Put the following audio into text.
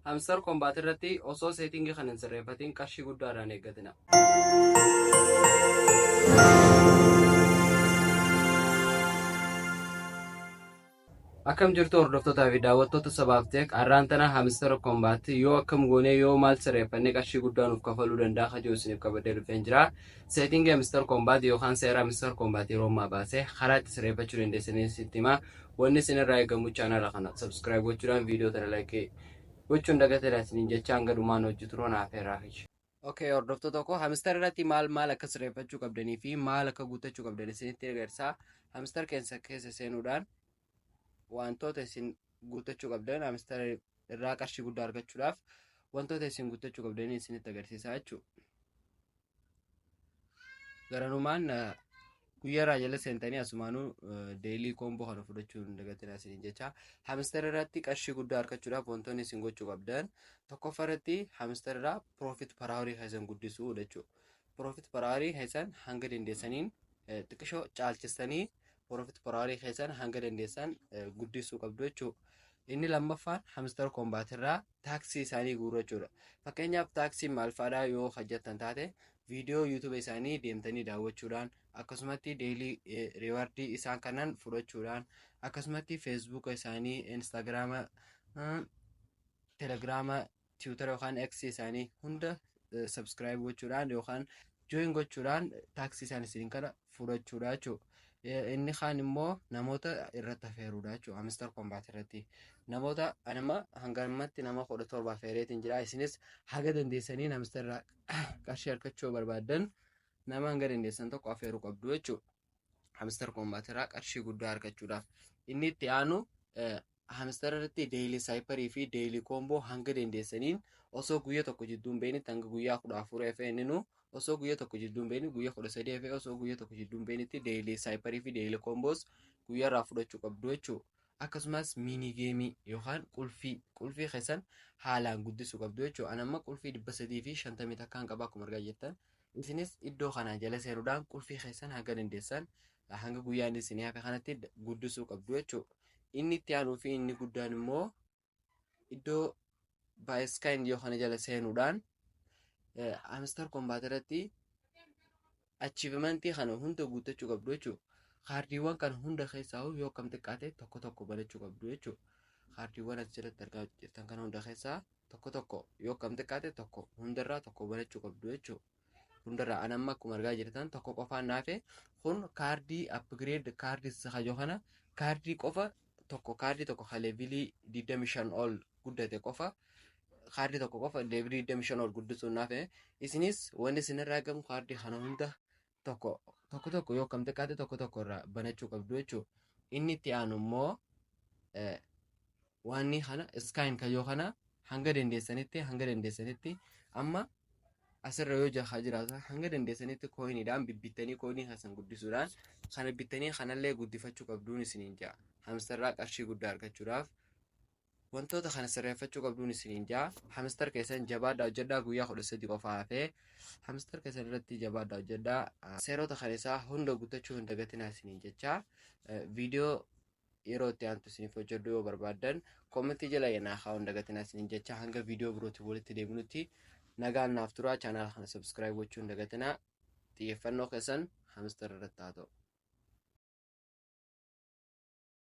Hamster Kombat irratti osoo setting kana hin sirreeffatiin qarshii guddaadhaan eeggatina. Akkam jirtu hordoftootaa fi daawwattoota Sabaaf Tech, har'aan tana Hamster Kombat yoo akkam goonee, yoo maal sirreeffannee qarshii guddaa nuuf kafaluu danda'a kajoo isiniif qabadee dhufeen jira. Setting Hamster Kombat yookaan seera Hamster Kombat yeroo ammaa baase karaa itti sirreeffachuu dandeessanii sitti hima. Wanni isin irraa eegamu chaanala kana subscribe gochuudhaan viidiyoo tana like gochuun dagateera isiniin jecha hanga dhumaan hojii naaf heeraa. Okay, hordoftoota koo, Hamster irratti maal maal akka sirreeffachuu qabdanii fi maal akka guuttachuu qabdan isinitti agarsiisa. Hamster keessa keessa seenuudhaan wantoota isin guuttachuu qabdan, Hamster irraa qarshii guddaa argachuudhaaf wantoota isin guuttachuu qabdanii isinitti agarsiisa jechuudha. Garanumaan guyyaarraa jala seentanii asumaanuu daily combo kana fudhachuu hin dagatinaa isiniin jecha. Hamster irratti qarshii guddaa argachuudhaaf wantoonni isin gochuu qabdan, tokkoffaa irratti Hamster irraa profit per hour keessan guddisuu jechuudha. Profit per hour keessan hanga dandeessaniin xiqqishoo caalchistanii profit per hour keessan hanga dandeessan guddisuu qabdu jechuudha. Inni lammaffaan Hamster Kombat irraa task isaanii guurrachuudha. Fakkeenyaaf, taskiin maal fa'aadhaa yoo hojjettan taate, viidiyoo YouTube isaanii deemtanii daawwachuudhaan, akkasumatti daily reward isaan kanan fudhachuudhaan, akkasumatti Facebook isaanii, Instagram, Telegram, Twitter yookaan X isaanii hunda subscribe gochuudhaan yookaan join gochuudhaan task isaan isin kana fudhachuudha jechuudha. Inni kaan immoo namoota irratti affeeruudha jechuudha. Hamster Kombat irratti namoota anama hanga ammatti nama 17 affeereetiin jira. Isinis haga dandeessanii Hamster irraa qarshii argachuu barbaaddan nama hanga dandeessan tokko affeeruu qabdu jechuudha. Hamster Kombat irraa qarshii guddaa argachuudhaaf. Inni itti aanu Hamster irratti daily cipher fi daily combo hanga dandeessaniin osoo guyyaa tokko jidduu hin beeknetti, hanga guyyaa 14 hafee inni osoo guyyaa tokko jidduu hin beekne, guyyaa 13 hafee osoo guyyaa tokko jidduu hin beeknetti daily cipher fi daily combos guyyaarraa fudhachuu qabdu jechuudha. Akkasumas mini game yookaan qulfii keessan haalaan guddisuu qabdu jechuudha. Ani amma qulfii 351n qaba akkuma argaa jirtan. Isinis iddoo kanaa jala seenuudhaan qulfii keessan hanga dandeessan hanga guyyaan isinii hafe kanatti guddisuu qabdu jechuudha. Inni itti aanuu fi inni guddaan immoo iddoo buy skin yoo kana jala seenuudhaan Hamster Kombat irratti achievement kana hunda guuttachuu qabdu jechuudha. Kaardiiwwan kana hunda keessaa yoo akkam xiqqaate tokko tokko banachuu qabdu jechuudha. Kaardiiwwan as jalatti argaa jirtan kana hunda keessaa tokko tokko, yoo akkam xiqqaate tokko hundarraa tokko banachuu qabdu jechuudha. Hundarraa an amma akkuma argaa jirtan tokko qofaan naafe. Kun kaardii upgrade kaardii sakajoo kana kaardii qofa tokko, kaardii tokko kan level 25 ol guddate qofa, kaardii tokko qofa level 25 ol guddisuun naafe. Isinis wanni isinirraa eegamu kaardii kana hunda tokko tokko tokko, yoo akkam xiqqaate tokko tokko irraa banachuu qabdu jechuudha. Inni itti aanu immoo waanni kana skin kayyoo kana hanga dandeessanitti amma asirra yoo jaha jiraatu hanga dandeessanitti coiniidhaan bibbittanii, coin keessan guddisuudhaan kana bittanii kanallee guddifachuu qabduun isiniin ja'a. Hamsterraa qarshii guddaa argachuudhaaf wantoota kana sirreeffachuu qabduun isiniin ja'a. Hamster keessan jabaadhaa hojjedhaa, guyyaa 13 qofa hafee. Hamster keessan irratti jabaadhaa hojjedhaa. Seerota kan isaa hunda guuttachuu hin dagatinaa isiniin jecha. Viidiyoo yeroo itti aantu isiniif hojjedhu yoo barbaaddan comment jala naa kaa'uu hin dagatinaa isiniin jecha. Hanga viidiyoo birootti walitti deebinutti nagaan naaf turaa. Chaanaala kana subscribe gochuu hin dagatinaa. Xiyyeeffannoo keessan Hamster irratti haa ta'u.